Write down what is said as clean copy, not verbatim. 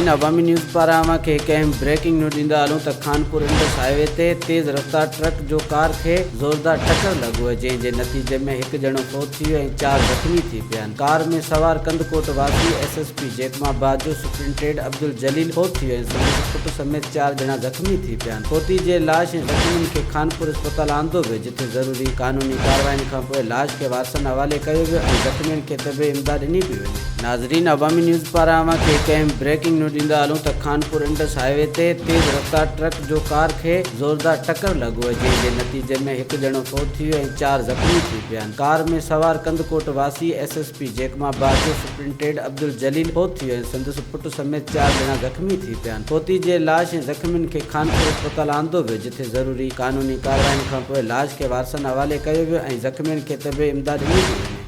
ناظرين عوامي نيوز پاران اوهان کي هڪ اهم بريڪنگ نيوز ڏيندا هلون ته خانپور انڊس هاء وي تي تيز رفتار ٽرڪ جو ڪار کي زوردار ٽڪر لڳو آهي جنهن جي نتيجي ۾ هڪ ڄڻو فوت ٿي ويو ۽ چار زخمي ٿي پيا آهن ڪار ۾ سوار ڪنڌڪوٽ واسي ايس ايس پي جيڪب آباد جو سپرنٽيڊ عبدالجليل فوت ٿي ويو ۽ سندس پٽ سميت چار ڄڻا زخمي ٿي پيا آهن فوتي جي لاش ۽ زخمين کي خانپور اسپتال آندو ويو جتي ضروري قانوني ڪارروائين کانپوء لاش کي وارثن حوالي ڪيو ويو ۽ زخمين کي طبي امداد ڏني پئي وڃي. ناظرين عوامي نيوز پاران اوهان کي هڪ اهم بريڪنگ نيوز ڏيندا هلون ته خانپور انڊس هاء وي تي تيز رفتار ٽرڪ جو ڪار کي زوردار ٽڪر لڳو آهي جنهن جي نتيجي ۾ هڪ ڄڻو فوت ٿي ويو ۽ چار زخمي ٿي پيا آهن ڪار ۾ سوار ڪنڌڪوٽ واسي ايس ايس پي جيڪب آباد جو سپرنٽيڊ عبدالجليل فوت ٿي ويو ۽ سندس پٽ سميت چار ڄڻا زخمي ٿي پيا آهن فوتي جي لاش ۽ زخمين کي خانپور اسپتال آندو ويو جتي ضروري قانوني ڪارروائين کانپوء لاش کي وارثن حوالي ڪيو ويو ۽ زخمين کي طبي امداد ڏني پئي وڃي.